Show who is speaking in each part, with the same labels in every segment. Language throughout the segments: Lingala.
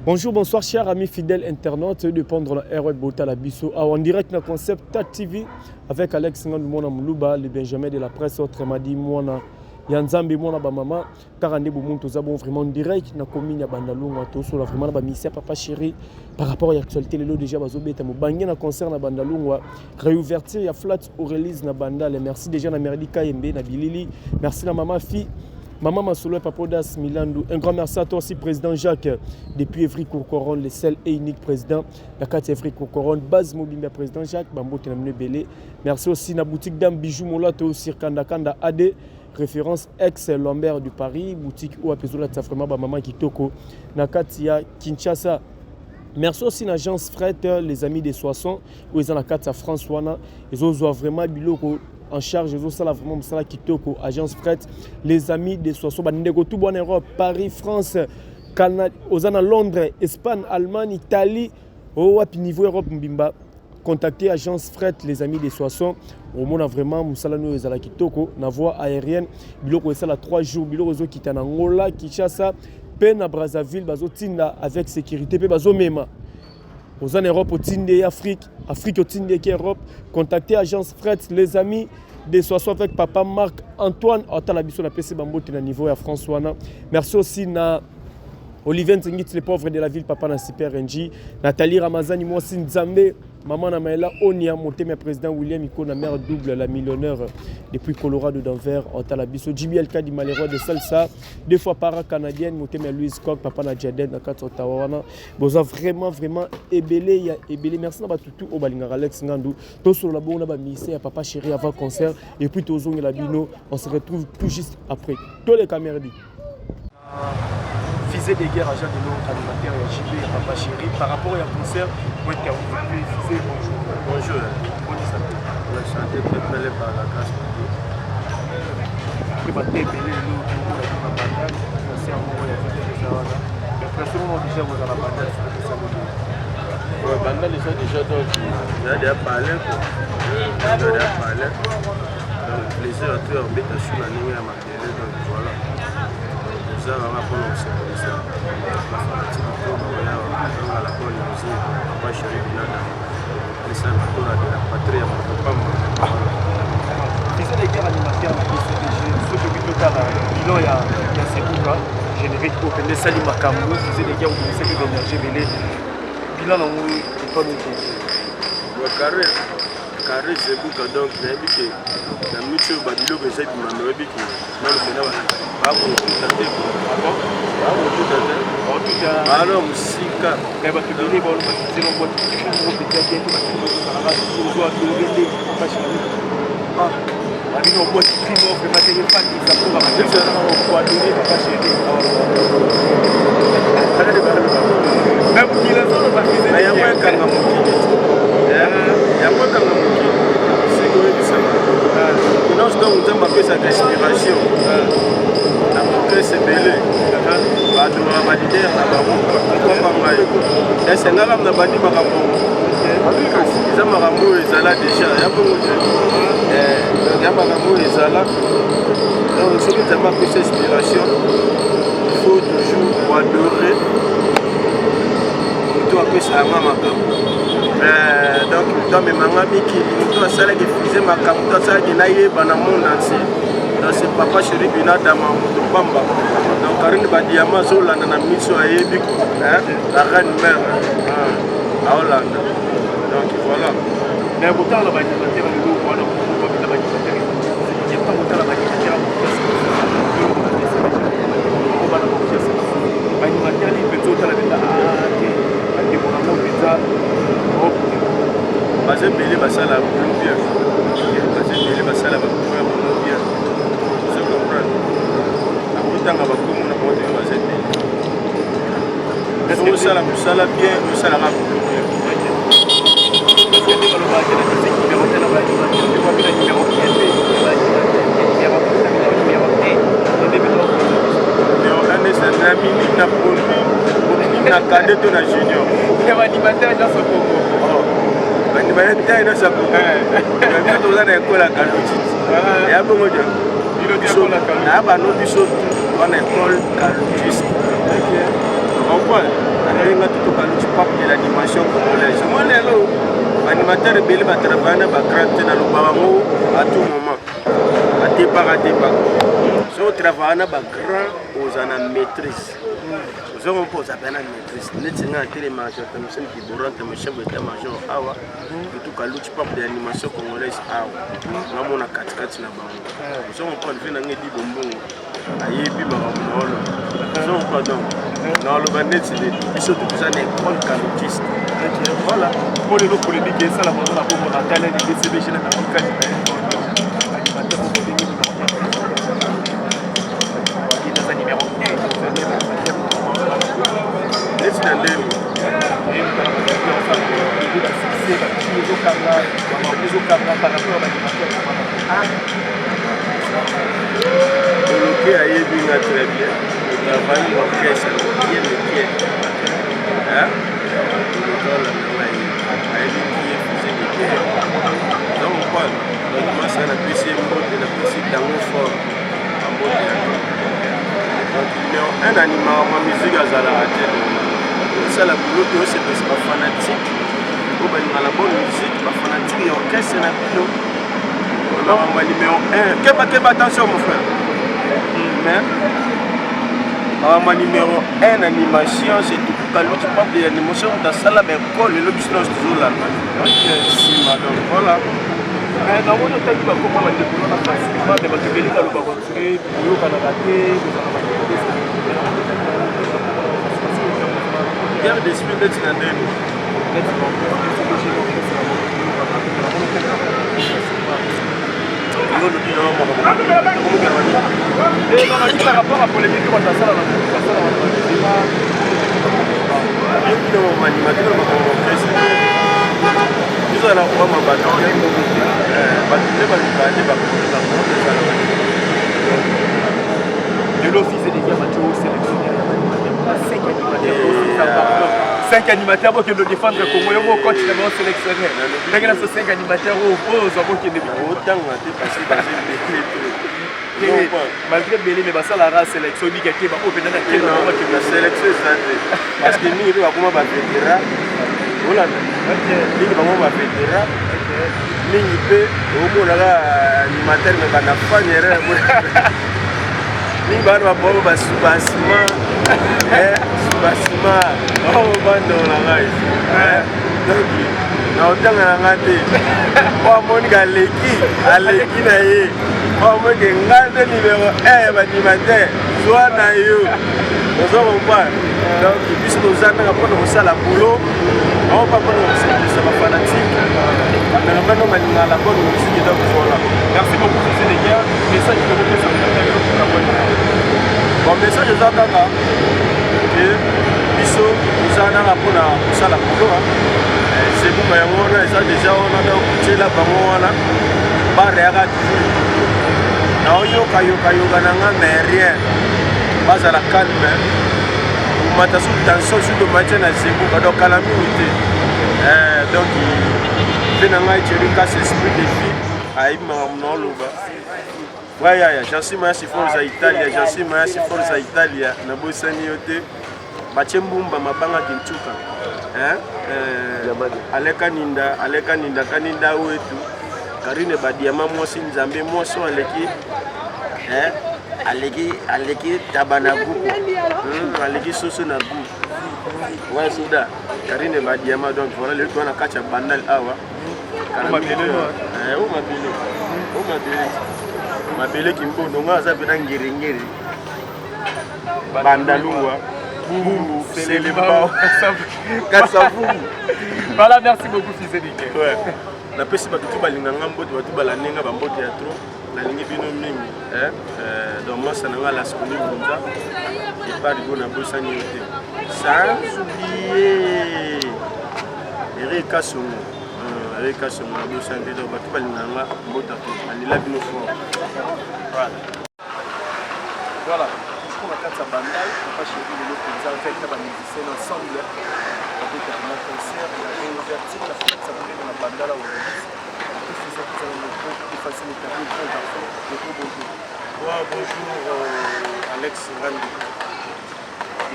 Speaker 1: Bonjour, bonsoir, chers amis fidèles internautes de prendre la RW Botala Biso. Ah, en direct dans Concept TV avec Alex Ngandou Mwana Moulouba, le Benjamin de la presse, autrement dit Mwana ya Nzambe Mwana ba maman, kaka nde bomuntu toza bon vraiment en direct na commune ya Bandalungwa tosola vraiment na ba musiciens papa chéri par rapport à l'actualité lelo déjà bazobeta mobange na concert na Bandalungwa, réouverture ya Flat Aurélis na Bandal. Merci déjà na Merdi Kayembe na Bilili, merci na maman fille Maman Masolo et Papodas Milandou. Un grand merci à toi aussi, Président Jacques, depuis Evry Courcoron, le seul et unique président. La carte Evry Courcoron, base mobimba Président Jacques, Bambo Tenamine Belé. Merci aussi na boutique Dame Bijou Molato sur Kanda Kanda AD, référence ex Lambert du Paris, boutique où apezola vraiment ba maman Kitoko, na kati ya Kinshasa. Merci aussi na agence Fret, les amis des Soissons, où ils ont la carte à France wana, ils ont vraiment biloko en charge, ezosala vraiment mosala kitoko. Agence Fret, les amis de Soissons, bandeko tout bon Europe, Paris, France, Canada, oza na Londres, Espagne, Allemagne, Italie, oh wapi niveau Europe mbimba, contactez agence Fret, les amis de Soissons. Omona vraiment mosala oyo ezala kitoko na voie aérienne, biloko esala 3 jours, biloko ezokita na Angola, Kinshasa, pe na Brazzaville, bazotinda avec sécurité pe bazomema. Oza na Europe otindi Afrique, Afrique otindi eke Europe, contactez agence Fret, les amis de Soissons avec papa Marc Antoine Otala biso na PC Bambote na niveau ya France wana. Merci aussi na Olivier Nzengiti, le pauvre de la ville, papa na Super NG, Nathalie Ramazani, mwasi Nzambe, maman na Maëla Onia, motema président William Ikona, mère double, la millionnaire depuis Colorado d'Envers, Otala biso, JBL Kadima, le roi de salsa, deux fois para canadienne, motema Louise Koch, papa na Jaden, na kati Ottawa wana. Boza vraiment vraiment ebele ya ebele. Merci na batutu oyo balingaka Alex Ngandu. Tosolola bongo na ba musiciens ya papa chéri avant concert et puis tozongela bino. On se retrouve tout juste après. Toleka merdi. Fusée de guerre, agent de l'autre animateur ya JB ya papa chéri par rapport à concert pour interviewer Fusée. Bonjour.
Speaker 2: Bonjour.
Speaker 1: Bonne santé.
Speaker 2: La santé très belle par la grâce de Dieu.
Speaker 1: Après ba tebele lelo tokomona bino na Bandal, concert moko ya Fusée eza wana. Impression moko déjà kozala Bandal soki esaleli.
Speaker 2: Ouais, Bandal eza déjà donc eza déjà palais quoi. Eza déjà palais. Donc plaisir à tout obeta sur na ndenge ya mabele donc voilà. Eza vraiment mpona kosepelisa bafanatike to baoya bazonga la bonne musique papa chéri Binada esa batora de la patrie ya moto pamba.
Speaker 1: Fusée de guerre animateur na BCBG, soki oki totala bilan ya Sebuka générique oyo mpenza esali makambo. Fusée de guerre obimisaki baénergie ebele, bilan nango epano te?
Speaker 2: Carré carré Zebuka, donc nayebi ke na miti oyo babiloko eza ebima, nayebi ke nano mpena bakotuta te, bakotuta te, bana mosika.
Speaker 1: Me bato ebele baloba nzela obwaki moko mpenza te, to bato ozalaka ozo adore nde papa chéri babino obwaki primo vraiment te, efandisa mpo bato adore papa chéri me mokili azoloba.
Speaker 2: Na yango ekanga mokili, yango ekanga mokili. Sikoyo oyebisaka nyonso, ntango Nzambe apesaka inspiration na orchestre ebele, badoraka baleader na bango. Komba ngai esengaka na bandi makambo, kasi eza makambo oyo ezala déjà ya bongo te, ya makambo oyo ezala. Donc soki Nzambe apesa inspiration, il faut toujours koadorer moto apesa yanga makambo. Donc moto amemanga mikili, moto asalaki fise makambo, moto asalaki nayeba na monde entier, donc c'est papa chéri Binadama moto pamba. Donc Karine Badiama azolanda na miso, ayebi la reine mère aolanda, donc voilà.
Speaker 1: Mais kotala baanimateur lelo wana, babeta baanimateur, ntango otala baanimateur bana baorchestre, baanimateur nini mpenza otala mpenza te, bandeko nango mpenza?
Speaker 2: Baza ebele, basala boulot bien, baza ebele, basala baboulot ya bango bien. Ozo comprendre, akotanga bakombo na bango te, baza ebele. Osala mosala bien, osalaka boulot bien.
Speaker 1: Parce que nde balobaka na musique, numéro te na baanimateur te, wapi na numéro 1 te, numéro numéro 1 nde mpe.
Speaker 2: Numéro 1 na minute, na produit na cadet to na junior?
Speaker 1: Ya baanimateur nyonso Kongo.
Speaker 2: Baanimateur nyonso ya Kongo, biso toza na ekole ya Kaloti, ya bongo te. Na bano biso wana ekole kalotiste. Comprendre? Nabenga Tutu Kaluchi pape de l'animation congolaise. Moi lelo animateur ebele ba travailler na ba grand te, naloba bango à tout moment. Atepaka atepaka. So travailler na ba grand, oza na maîtrise. Oza mpo oza pe na maîtrise. Neti nga atelema Jean Michel Kiborante, mon chef d'état major awa. Tutu Kaluchi pape de l'animation congolaise awa. Ngamona katikati na bango. Oza comprendre, vie na nga edi bombongo. Ayebi makambo na oloba. Oza comprendre, donc naoloba neti biso to toza na école kalutiste. Voilà.
Speaker 1: Mpo lelo polémique esalama ngo na bongo na talene BCBG na mikali na ye, animateur moko ndenge aza numéro 1.
Speaker 2: Neti na ndenge
Speaker 1: Ezokanga par rapport à baanimateur.
Speaker 2: Oloke ayebi nga très bien. Travaille orchestre bien, mais bien. Oloke olanda ngai, ayebi qui est Fusée de guerre. Donc comprendre, donc masa napesi ye mbote, napesi tango fort bambote ya. Donc numéro 1 animaka mwa musique azalaka te. Osala boulot te, osepesa bafanatique oyo balinga la bonne musique, bafanatique ya orchestre na bino. Makambo ya numéro 1, keba keba, attention mon frère. Mais makambo ya numéro 1 animation, c'est Tutu Kaluti, pape de l'animation. Moto asala baekole, lelo biso nyonso tozolanda nsima. Donc voilà.
Speaker 1: Namoni otangi bakoma bandeko na facilement, mais bato ebele balobaka ondire boyokanaka te, bozala
Speaker 2: Guerre d'esprit neti na ndeni? Yo olobi na makambo.
Speaker 1: Par rapport à polémique bato basala na basala.
Speaker 2: Yoki na baanimateur, makambo orchestre biso na kobama bato te, bato nde balukaka nde bakoki bango ezalaka.
Speaker 1: Lelo Fils de Guerre Mathieu sélectionné 5 animateurs, 5 animateurs bokende défendre Congo. Yo moko coach na bango, sélectionné ndenge na so 5 animateurs oyo ozwa bokende.
Speaker 2: Otanga te parce que baza ebele te.
Speaker 1: Malgré ebele, mais basalaka sélection obika te, baoyo mpenza na
Speaker 2: kende. Na sélection eza te, parce que mingi mpe bakoma bavétéran. Olanda mingi bango bavétéran, mingi mpe omonaka animateur me bana fanyere mingi, bana babobo basubasima subasima oyo bandeko na ngai. Donc na otanga na ngai te, oyo amoniki aleki, aleki na ye. Oyo amoniki ngai nde numéro 1 ya baanimateur, zwa na yo. Oza comprendre, donc biso toza ndanga mpona kosala boulot bango mpa mpona kosepelisa bafanatique bamélomane balingaka la bonne musique. Donc voilà.
Speaker 1: Merci beaucoup, Fils de Guerre. Message tokopesa?
Speaker 2: Bon, message eza kaka ke biso toza nanga mpona kosala boulot. Zebuka yango wana eza déjà wana, donc kotiela bango wana bareyaka toujours naoyoka yokayoka na nga, mais rien, bazala calme. Komata sous tension, surtout matie na Zebuka, donc kala mingi te. Donc mpe na ngai Thierry Kas, esprit de vie, ayebi makambo na oloba. Wayaya Jansi Mayasi, Forza Italia. Jansi Mayasi, Forza Italia. Nabosani yo te, batie mbumba mabanga kintuka, aleka ninda, aleka ninda kaninda wetu Karine Badiama, mwasi Nzambe, mwasi oyo aleki, aleki, aleki taba na gu, aleki soso na gu wa soda, Karine Badiama. Donc voilà, lelo toza na kati ya Bandal awa. O mabele, o mabele, mabele kimbondo. Nga aza mpena ngerengere, Bandalungwa, Bumbu, Selembao, Kasavubu.
Speaker 1: Voilà, merci beaucoup, Fils de.
Speaker 2: Ouais. Napesi bato tu balinganga mbote, bato balandenga bambote ya trop. Nalingi bino mingi. Donc masa na nga Lasconi Bunza eparigo, nabosani yo te, sans oublier Eric Kasongo. Eric Kasongo, nabosani te. Donc bato balinganga mbote to alela bino fort.
Speaker 1: Voilà. Voilà, toujours na kati ya Bandal, papa chéri. Lelo mpenza avec na bamusicien ensemble babetaka na concert ya réouverture ya fête ya monene na Bandal awa. Effacer le tableau, grand garçon de gros, bonjour.
Speaker 2: Ouais, bonjour Alex Randi.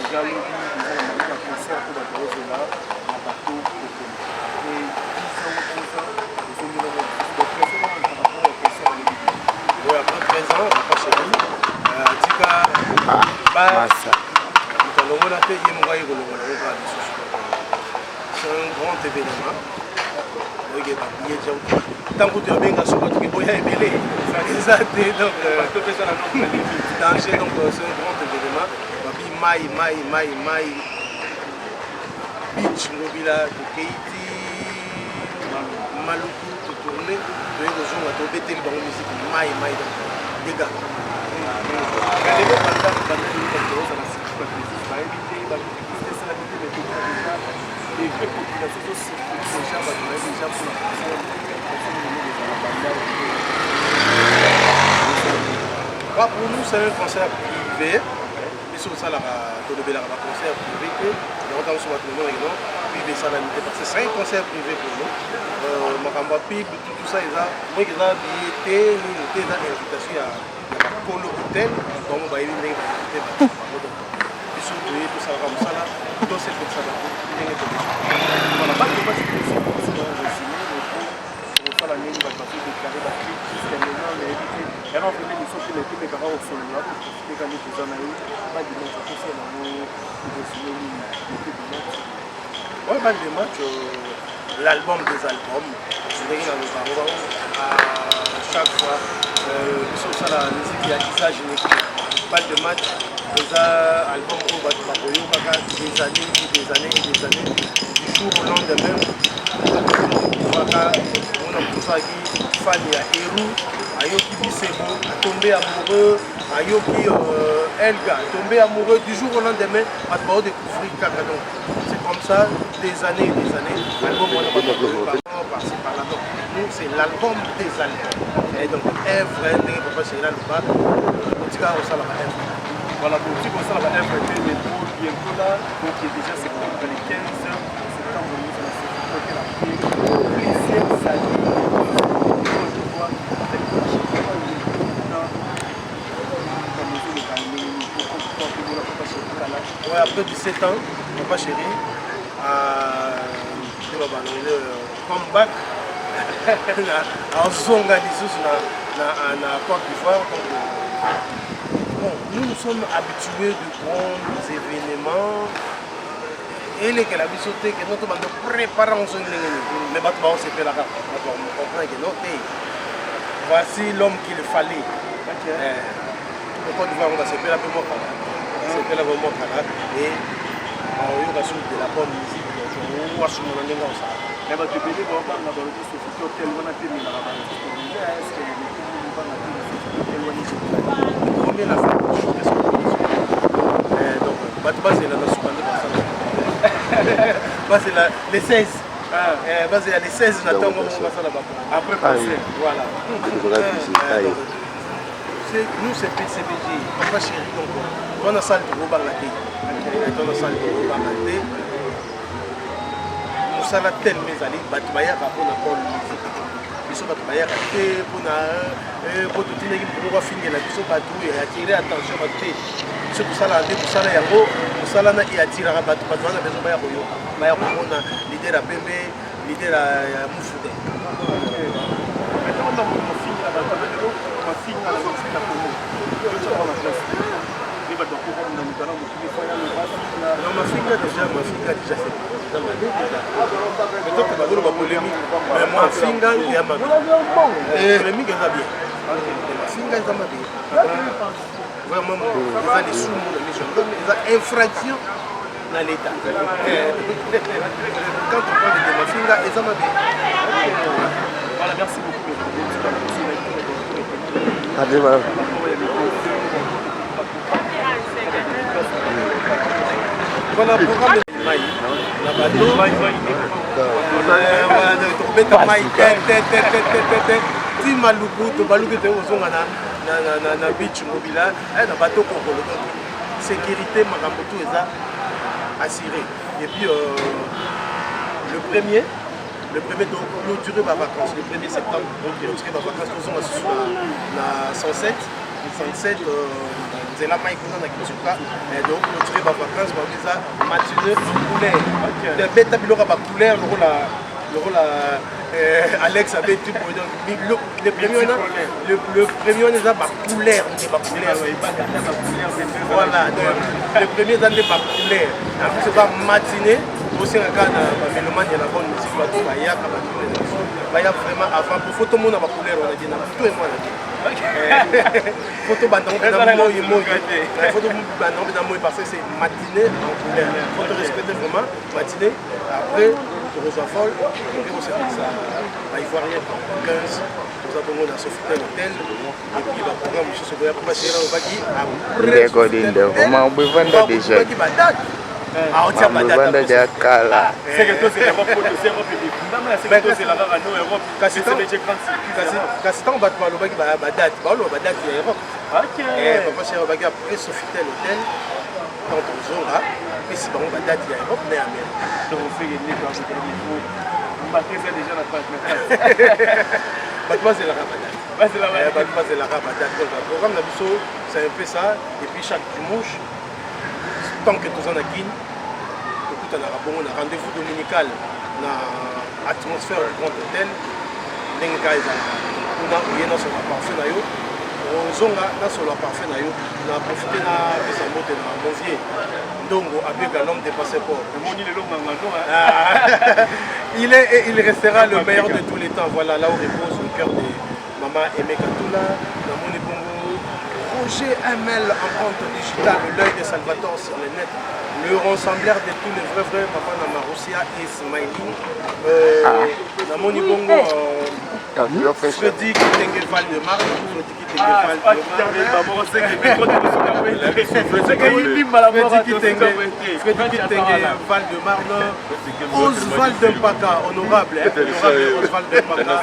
Speaker 1: Déjà lobi eza na malika concert oyo bato bazozela na bateau kokolo. Après 10 ans ou 11 ans, ozongela ngo lisusu. Donc 13 ans par rapport ya concert alobi.
Speaker 2: Oui, après 13 ans, papa chéri atika ba moto alongola te, ye moko aye kolongola ngo kaka lisusu. C'est un grand événement. Oyoki babillet déjà ntango kutu abenga so bato keboya ebele eza te, donc danger. Donc c'est un grand événement. Babi mai mai mai mai beach Ngobila, tokei ti Maluku, totourne, toye kozonga, tobeteli bango musique mai mai, donc dégâts.
Speaker 1: Lelo banda banda lelo bato bazala surtout bato mosusu bayebi te, bapublicité esalami te, mais tomona déjà les vraies population ezocircule déjà, bato bayebi déjà mpona concert. Concert nini ezala banda?
Speaker 2: Bah, pour nous, c'est un concert privé. Biso osalaka, tolobelaka baconcert privé te. Yango ntango so bato bamonaki non, pub esalami te, parce que c'est un concert privé pour nous. Makambo ya pub, tout ça eza moki, eza billet te, nini te, eza invitation ya bakolo hotel. Bango bayebi ndenge bainvite bato bango. Donc biso toye, tosalaka mosala, tosepelisa bato ndenge toyebi.
Speaker 1: Voilà, bato basi résumé kosala ndenge bato bazodéclare baclip jusqu'à maintenant, nayebi te yango vraiment émission mpe naetomekaka kosolola, koprofite ka nde toza na yo. Badimanche tosala yango résumé nini depuis dimanche?
Speaker 2: Ouais, balle de match, l'album des albums. Ndenge naloba yango à chaque fois, biso osala musique ya usage unique. Balle de match eza album oyo bato bakoyokaka des années et des années et des années. Du jour au lendemain, baka mona moto azalaki fan ya Eru, ayoki Bisebo, atombe amoureux, ayoki Elga, atombe amoureux. Du jour au lendemain, bato baodécouvrir kaka. Donc c'est comme ça des années et des années, album wana bato par-ci par-là. Donc nous, c'est l'album des albums et donc œuvre ndenge papa chéri aloba, otikaka kosala ba œuvre.
Speaker 1: Voilà, donc kosala ba œuvre te, mais pour bientôt là, donc déjà septembre, le 15 septembre, nous allons se faire après plusieurs années. Je vois avec la
Speaker 2: Ouais, après 17 ans, papa chéri a comeback, azonga lisusu na Côte d'Ivoire. Donc bon, nous nous sommes habitués de grands événements. Elekela biso te ke no tobanda prépare yango soki ndenge nini, mais bato baosepelaka, bato bacomprendre ke no te, voici l'homme qu'il fallait. Au Côte d'Ivoire, yango basepela mpe mokala, basepela mpe mokala et baoyoka sur de la bonne musique. Donc wasumona ndenge osala.
Speaker 1: Mais bato ebele baobanga, balobi Sofitel Hotel wana te emelaka baartiste congolais. Est ce que banga te Sofitel Hotel wana?
Speaker 2: Combien la fin? Donc bato bazela na suka nde basala, bazela le 16, bazela le 16 na ntongo moko basala ba
Speaker 1: après concert.
Speaker 2: Voilà. Nous, c'est PCBG, papa chéri. Donc twana salle tokobanga te, twana salle tokobanga te. Mosala telema ezali, bato bayaka mpona bonne musique. Biso bato bayaka te mpona po totindaki moto moko afingela biso bato, atire attention bato te. Biso tosalaka nde mosala yango, mosala na eatiraka bato. Bato wana besoin baya koyoka, baya komona leader ya pembe, leader ya mufude.
Speaker 1: Maintenant, mafinga, bato lelo mafinga na musique na Congo totyaka na place nde bato bakokona moto ana motu efaya bafinga.
Speaker 2: Non, mafinga déjà, mafinga déjà, c'est eza mabe déjà. Peut-être bakoloba polémique, mais mafinga ya mabe, polémique eza bien, mafinga eza mabe vraiment. Eza lisumu na miso ya Nzambe, eza infraction na l'État. Quand on parle de mafinga, eza mabe.
Speaker 1: Voilà, merci beaucoup.
Speaker 3: Allez, voilà.
Speaker 2: Voilà, programme mai na bato, tokobeta mai te te te te te te te ti Maluku, tobaluki, toye kozonga na beach Mobila, na bato kokolo. Donc sécurité, makambo tout eza assuré. Et puis le premier toclôturer bavacances le 1er septembre, donc clôturer bavacances, tozonga susu na 107 107. nzela mai kuna na Kinsuka. Donc clôturer ba vacances, ba eza matinée couleur. Beta biloko ba couleur lokola lokola Alex abeti boye. Donc le premier wana, le premier wana eza ba couleur nde ba couleur. Voilà, donc le premier eza nde ba couleur. En plus eza matinée, tosenga kaka na bamélomane ya la bonne musique, bato bayaka, bato na biso baya vraiment avant po faut tomona ba couleur wana bien na butu emwana te. Faut tobanda ngo mpena moi moi, faut tobanda ngo mpena moi parce que c'est matinée en couleur, faut to respecter vraiment matinée. Après tokozwa vol, tokoki kosepelisa baivoirien 15, toza bongo na Sofitel Hotel et puis baprogramme mosusu ekoya po basera lobaki.
Speaker 3: Ndeko Dinde, mambo evanda déjà.
Speaker 2: Après badate aotia.
Speaker 3: Mambo evanda déjà kala.
Speaker 2: Kasi ntango bato balobaki badate, baloba badate ya Europe. Papa chéri alobaki après Sofitel Hotel, ntango tozonga, pesi bango badate ya Europe na ya Amérique. Bato bazelaka badate, bato bazelaka badate. Donc programme na biso, c'est un peu ça. Et puis chaque dimanche, tant que toza na Kine, tokutanaka bongo na rendez-vous dominical na atmosphère du Grand Hôtel, ndenge kaka ezalaka kuna. Oye na solo parfum na yo, ozonga na solo parfum na yo. Na profite na pesa mbote na mon vieux Ndongo Abega, l'homme des passeports. Il est et il restera le meilleur de tous les temps. Voilà, là où repose le cœur de maman Aimé Katula. Namoni bongo Roger ML, empreinte digitale, l'œil de Salvatore sur le net, le rassembleur de tous les vrais vrais papa na Maroussia et Smiling. Namoni bongo Freddy Kitenge Val de Marne, Freddy Kitenge Val de Marne, Freddy Kitenge, Freddy Kitenge Val de Marne, Oswald Mpaka, honorable, hein, honorable Oswald Mpaka,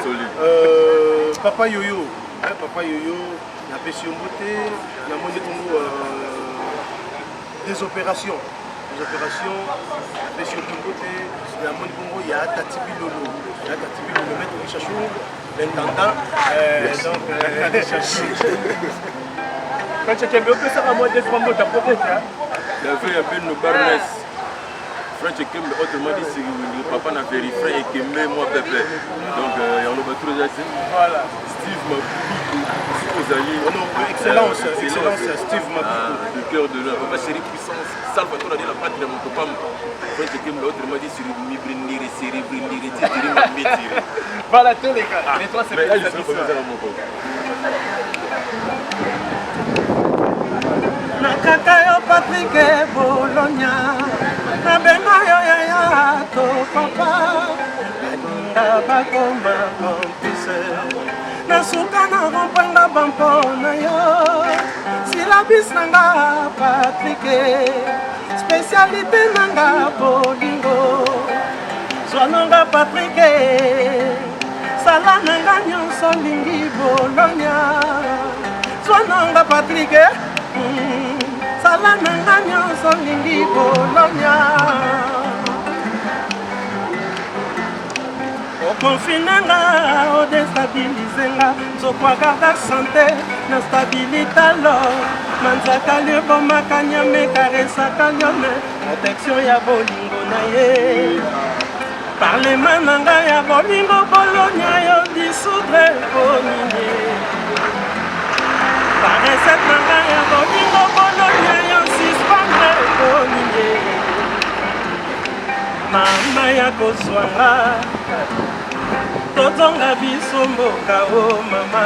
Speaker 2: Papa Yoyo, hein, Papa Yoyo, napesi yo mbote. Namoni bongo des opérations, des opérations, napesi yo mbote. Namoni bongo ya Tati Bilolo, ya Tati Bilolo, maître Richachou, l'intendant, donc
Speaker 1: Kembe, opesaka mwa deux trois mots po tete.
Speaker 4: La vie ya Beno Barnes, French Ekembe, autrement dit Siriwindi, papa na vérifré Ekembe, moi pepe. Donc yango bato eza te.
Speaker 1: Voilà.
Speaker 4: Steve Mabuku, ozali.
Speaker 2: Excellence, excellence Steve Mabuku.
Speaker 4: Le cœur de l'homme, papa chéri puissance, Salvatore de la patrie, moto pamba. French Ekembe, autrement dit Siriwindi, Brindiri, Siri Brindiri, Titiri Mabitiri.
Speaker 1: Voilà, tous les gars, les trois, c'est
Speaker 4: Mais là, je suis pas moko.
Speaker 5: Nakata yo Patrik Bolonya, nabenga yo yaya to papa, baninga bakoma complice, nasuka na rompwenga bampo na yo silabis nanga. Patrik, spécialité nanga bolingo, zwanonga. Patrik, sala nanga nyonso olingi. Bolonya, zwanonga. Patrik, sala nanga nyonso olingi. Bolonya, oconfiner nga, odéstabiliser nga, nzoko agarda santé na stabilité. Alors manzaka liebomaka nyama, ekaresaka liome, protection ya bolingo na ye, parlement na ngai ya bolingo. Bolonya, yo dissoudre bonini barecette na ngai ya bolingo. Bolonya, yo suspendre bonini mama ya kozwanga, tozonga biso mboka. O mama,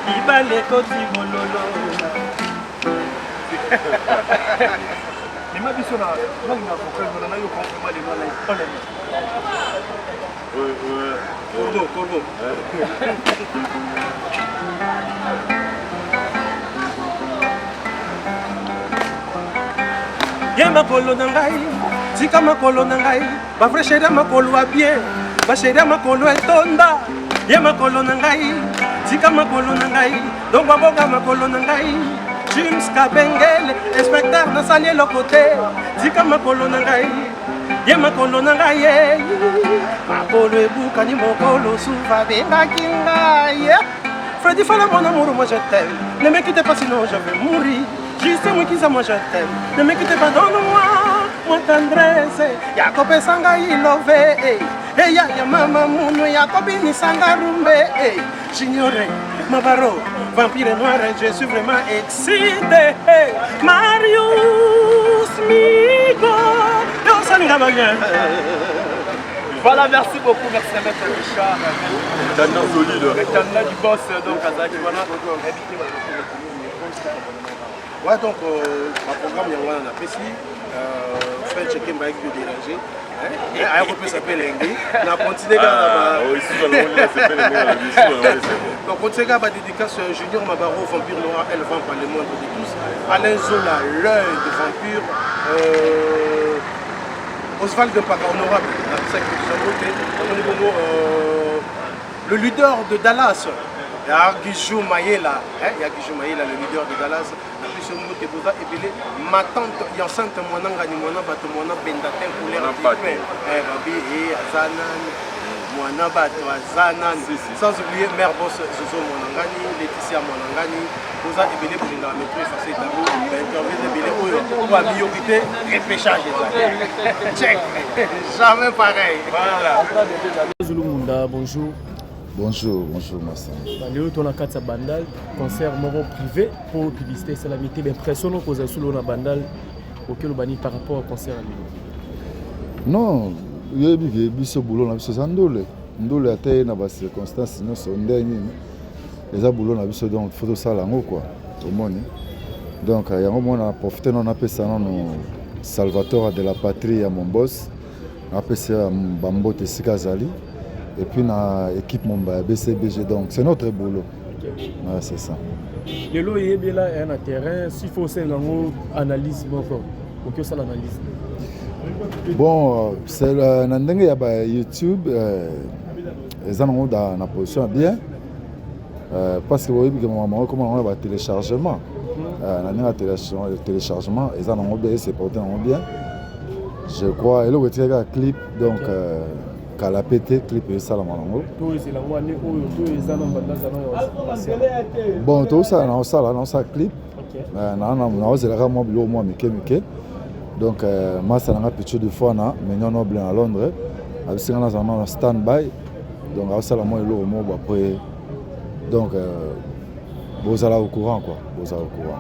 Speaker 5: libala ekoti bololo.
Speaker 1: Mema biso na nalinga vocal wana nayoka vraiment lelo live olemi.
Speaker 2: Corbeau, corbeau.
Speaker 5: Ye makolo na ngai, tika makolo na ngai, bavrai chéri ya makolo ya bien, bachéri ya makolo etonda. Ye makolo na ngai, tika makolo na ngai, dongwa boka makolo na ngai. James Kabengele, inspecteur, nasali eloko te, tika makolo na ngai. Ye makolo na ngai ye, makolo ebukani, mokolo sufa abengaki ngai. Freddy Fala, mon amour, moi je t'aime, ne me quitte pas, sinon je vais mourir. Juste Mwikiza, moi je t'aime. Ne me quitte pas, donne-moi, moi tendresse. Yakopesa ngai love, eh. Hey, ya ya mama munu, yakobinisa nga rumbe, eh. Junior, Mabaro, vampire noir, je suis vraiment excité. Hey. Marius Migo, yosalinga bien.
Speaker 6: Voilà, merci beaucoup, merci à Maître Richard.
Speaker 4: Tendance solide.
Speaker 6: Le tendant du boss, donc Azaki, voilà.
Speaker 5: Ouais, donc, ma programme, yango wana napesi French Ekemba ayaki kodéranger, aya kopesa mpe elengi na continue kaka. Donc continue kaka badédicace: Junior Mabaro, Vampire Noir, El Vamp, le moindre de tous, Alain Zola, l'œil de vampire, Oswald de Mpaka, honorable, napesaki te namoni bongo le leader de Dallas, ya Gijou Mayela, ya Gijou Mayela, le leader de Dallas, napesi yo mbote. Boza ebele. Ma tante Yansante, mwana ngani, mwana bato, mwana benda te, couleur dipe, babi e aza nani, mwana bato aza nani. Sans oublier mère boss Zozo Mwanangani, Laetitia Mwanangani. Boza ebele, bolingaka Metro Efface Tableau. Bainterview ebele oyo oyo abiyoki te, repêchage eza check, jamais pareil.
Speaker 6: Voilà.
Speaker 1: Zulu Munda, bonjour.
Speaker 7: Bonjour, bonjour Massin.
Speaker 1: Lelo to na kati ya Bandal, concert moko privé pour publicité esalami te. Baimpression no kozala solo na Bandal, oki oloba nini par rapport au concert ya lelo?
Speaker 7: Non, oyebi ke biso boulot na biso eza ndule. Ndule ata ye na bacirconstance nyonso ndenge nini, eza boulot na biso, donc faut tosala yango quoi, omoni. Donc yango mona profite nano napesa nano Salvatore de la Patrie ya mon boss, napesa bambote esika azali, et puis na équipe momba ya BCBG. Donc c'est notre boulot, ouais, c'est ça.
Speaker 1: Lelo oyebela ya na terrain, s'il faut osalela yango analyse moko, oki osala analyse?
Speaker 7: Bon, c'est na ndenge ya ba YouTube, eza nango na position ya bien, parce que boyebi ke makambo ekoma nango ya batéléchargement. Na ndenge ya téléchargement, eza nango bien, eseporte nango bien, je crois. Eloko etikaki kaka clip, donc kala pe te clip esalama nango.
Speaker 1: To ezela yango ane oyo to eza na mbanda na?
Speaker 7: Bon, tozosala, naosala clip, naozelaka mwa biloko mwa mike mike. Donc masa nanga Pichu du fois na Mignon Noble na Londres abisinga nazala na stand by, donc aosala mwa eloko moko après. Donc bozala au courant quoi, bozala au courant.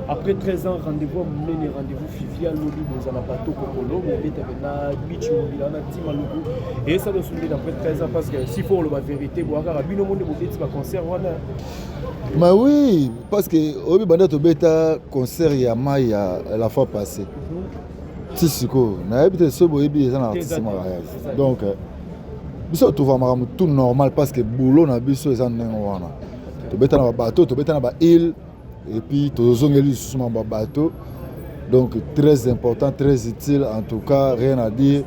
Speaker 1: Après 13 ans, rendez-vous monene, rendez-vous fivia, lobi bozala bato kokolo bobeta na beach mobila na ntima luku eyesala osungi après 13 ans, parce que s'il faut oloba vérité, boakaka bino monde bobeti baconcert wana.
Speaker 7: Mais oui, parce que oyebi, banda tobeta concert ya mai ya la fois passée ti sikoyo, nayebi te soki boyebi, eza na artiste moko. Donc biso tova makambo tout normal, parce que boulot na biso eza ndenge wana. Tobeta na babateau, tobeta na baîle, et puis tozongeli lisusu mambo ya bateau. Donc très important, très utile, en tout cas rien à dire.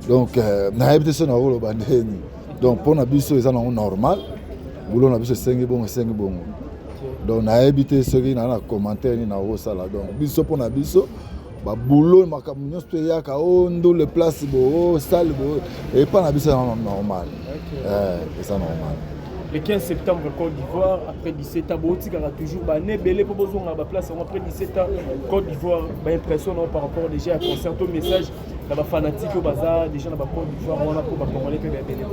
Speaker 7: Donc nayebi te so nakoloba ndeni. Donc mpo na biso eza nango normal, boulot na biso esengi bongo, esengi bongo. Donc nayebi te soki naa na commentaire nini nakosala. Donc biso, mpo na biso baboulot, makambo nyonso to eyaka o ndule place bo o sale bo epa na biso eza normal, eza normal.
Speaker 1: Le 15 septembre, Côte d'Ivoire, après 17 ans, botikaka toujours bane ebele mpo bozonga baplace yango après 17 ans Côte d'Ivoire. Baimpression nao par rapport déjà ya concert to message na bafanatique oyo baza déjà na bacôte d'Ivoire wana, mpo bacongolais mpe baebele?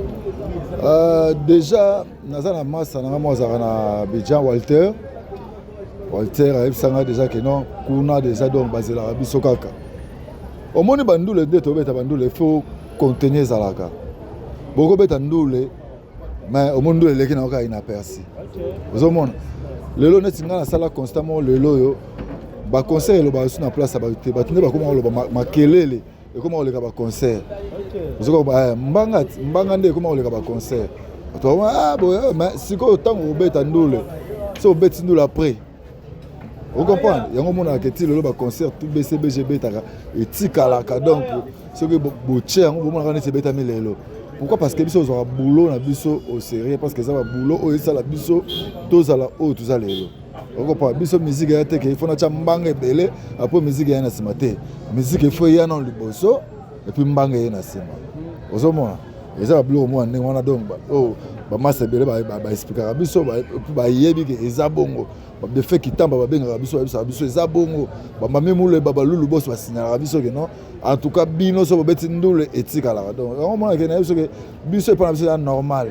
Speaker 7: Déjà naza na masa nanga mo azalaka na Abidjan, Walter. Walter ayebisanga déjà ke non, kuna déjà donc bazelaka biso kaka. Omoni bandule nde tobeta bandule, faut contenu ezalaka. Bokobeta ndule, mais omoni ndule eleki nango kaka inaperçu. Ozomona lelo neti ngai nasala constat moko lelo oyo, baconcert elobaka su na place ya bato te. Bato nde bakoma koloba, makelele ekoma koleka baconcert. Ozoka mbanga, mbanga nde ekoma koleka baconcert. Bato bakoma ah boye. Mais sikoyo ntango obeta ndule, so obeti ndule après, ocomprendre yango. Omonaka eti lelo baconcert tout BCBG ebetaka etikalaka. Donc soki botie yango, bomonaka neti ebetami lelo. Pourquoi? Parce que biso ozwaka boulot na biso au sérieux, parce que eza baboulot oyo esala biso tozala oyo toza lelo. Okopa biso musique eya te ke ifo natya mbanga ebele, après musique eya na nsima te. Musique ifo eya nano liboso, et puis mbanga eye na nsima. Ozomona eza babiloko moko ya ndenge wana. Donc oyo bamasa ebele baexplikaka biso, bayebi ke eza bongo. Badefe Kitamba babengaka biso, bayebisaka biso eza bongo. Bamami Muleba, balulu boso basignalaka biso ke non, en tout cas bino so bobeti ndule etikalaka. Donc yango omonake na biso ke biso epa na biso eza normal.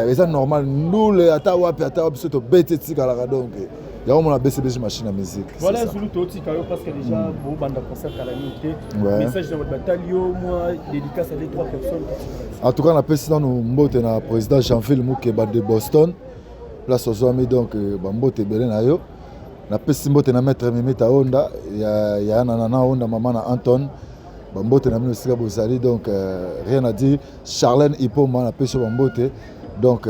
Speaker 7: Eza normal, ndule ata wapi, ata wapi, so tobeti etikalaka. Donc yango omona BCBG, machine ya musique.
Speaker 1: Voilà, Zulu, totika yo parce que déjà bobanda concert kala mingi te. Message na bato batali yo, mwa dédicace à deux trois personnes.
Speaker 7: En tout cas, napesi nanu mbote na président Jean-Phil Mukeba de Boston, place ozwami. Donc bambote ebele na yo. Napesi mbote na maître Mimita Onda ya, ya na Nana Onda, mama na Anton. Bambote na bino esika bozali. Donc rien à dire. Charlène Ipoma, napesi yo bambote. Donc